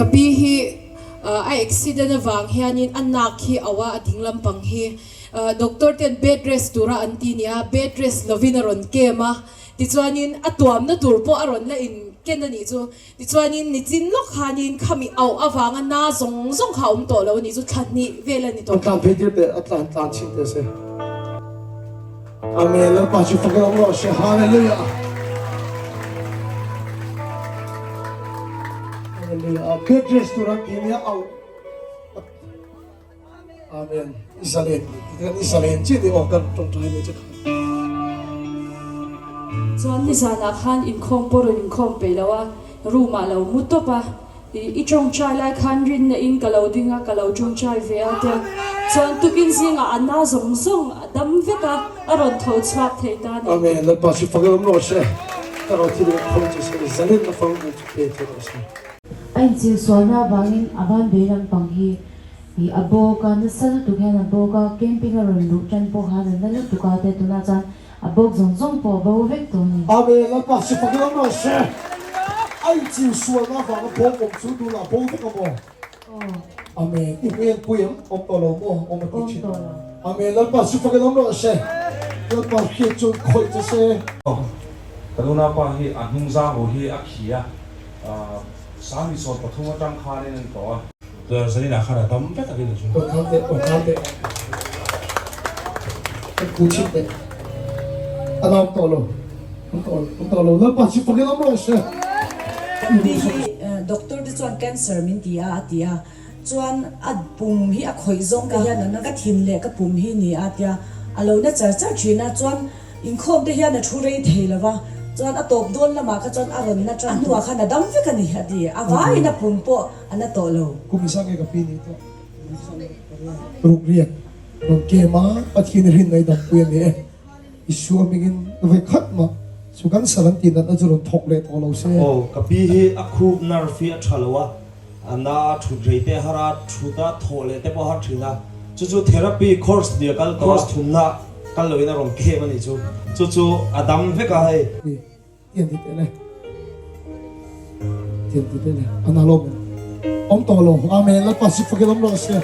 Ka pi hi a accident avang hianin a nak hi auh a, a ding lampang hi doctor ten bed rest tura an ti nia, bed rest lovin a rawn kem a, tichuanin a tuamna tur pawh a rawn la in ken a nih chu. Tichuanin nichin lawk khanin khami auh avanga na zawng zawng kha a awm tawh lo a nih chu, thla hnih vel a ni tawh. A tlan phei tir teh, a tlan tlan chhin teh se. Amen Lalpa chu fak rawh rawh se Hallelujah Hallelujah Bed rest tur an ti nia au Amen Izalen tikan izalen chi ni aw kan tawngtai le che kha Chuan nizanah khan inkhawm pawh rawn inkhawm peih lo a, room ah lo mu tawp a. I tawngtai lai khan rinna in ka lo ding a, ka lo tawngtai ve a tia chuan tukin zingah a na zawng zawng a dam vek a, a rawn tho chhuak thei ta a ni. Amen Lalpa chu fak rawh rawh se, ka rawh thil in khawi che se, zalen na fang chu pe che rawh se. A inchil sualna avangin a ban ve lampang hi i a bawk a, nasa lutuk hian a bawk a, camping a rawn luh tan pawh khan a na lutuk a, te tunah chuan A bawk zawng zawng pawh a bo vek tawh a ni. Amen, Lalpa si fak lam rawh se. A inchil sualna avanga bawk awm chu tunah bo vek a maw? Amen, i hmel pui em? Awm tawh lo maw? Awm a ti thin. Amen, Lalpa si fak lam rawh se. Lalpa hriat chuan khawih che se. Ka nunapa hi a hnung zang ru hi a khi a, Sangni 13 atang khanin a ni tawh a. Zaninah khan a dam vek a rin a chu. Aw kham teh, aw kham teh. Kan ku chhin teh. A dam tawh lo. Awm tawh lo, awm tawh lo. Lalpa chu fakin awm rawh se. Pi hi doctor te chuan cancer min ti a a ti a, chuan a pum hi a khawih zawng te hian a na ka thin leh ka pum hi ni a tia a lo na char char thin a, chuan Inkhawm te hian a thu rei thei lo va, chuan a tawp dawn lamah kha chuan a rawn na tan hnuah khan a dam vek a ni a ti. A vaiin a pum pawh a na tawh lo. Kum isa nge ka pi ni tawh ruk riat rawn kem a, Pathian i rinna i dampui a ni e. Isua hmingin vawi khat mah chu kan sal an tih natna chu rawn thawk leh tawh lo se. Aw, ka pi hi a khup nerve hi a tha lo a, a na thut rei te a har a, thut a thawh leh te pawh a har thin a, chu chu therapy course nia kal tawh a, course thumna kal loin a rawn khem a nih chu, chu chu a dam vek a hei. Tian ti teh le, tian ti teh le, a na lo men awm tawh lo, Amen, Lalpa sik fakin awm rawh se.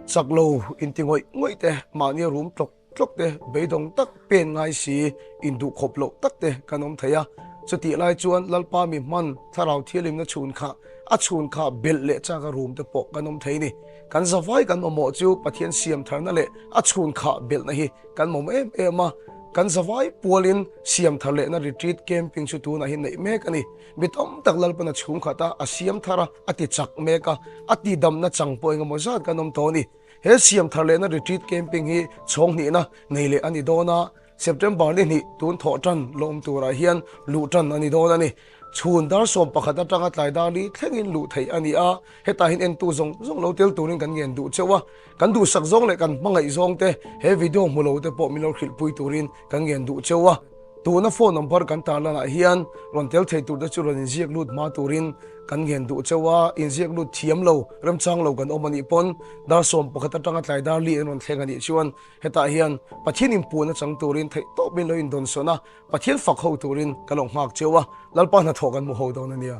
Chak lo inti ngawih ngawih te, mahni a rum tlawk tlawk te, beidawng tak pen ngai si, induh khawp loh tak te kan awm thei a. Chutih lai chuan Lalpa mi hman thlarau thialimna chhun kha a chhun kha belh leh chak a rum te pawh kan awm thei ni. Kan zavai kan mamawh chu Pathian siam tharna leh a chhun kha belhna hi kan mamawh em em a. Kan zavai pualin siam thar lehna retreat camping chu tunah hi neih mek a ni. Mi tam tak Lalpana chhung khat a, a siam thar a, a ti chak mek a, a ti damna chang pawh engemaw zat kan awm tawh a ni. He siam thar lehna retreat camping hi chhawng hnihna nei leh a ni dawn a, September ni hnih tun thawh tan lawm turah hian luh tan a ni dawn a ni. Chhun dar 11 atanga tlai dar li thlengin luh theih a ni a, hetah hian entu zawng zawng lo tel turin kan ngen duh cheuh a, kan duhsak zawng leh kan hmangaih zawng te he video hmu lo te pawh min lo hrilhpui turin kan ngen duh cheuh a. Tuna phone number kan tarlanah hian rawn tel thei tur te chu rawn inziak lut hma turin kan ngen duh cheuh a, inziak lut thiam lo, remchang lo kan awm a nih pawn dar 11 atanga tlai dar li an rawn thleng a nih chuan hetah hian Pathian inpuan a chang turin theihtawpin lo indawnsawn a, Pathian fak ho turin ka lo nghak cheu a, Lalpa hnathawh kan hmu ho dawn a nia.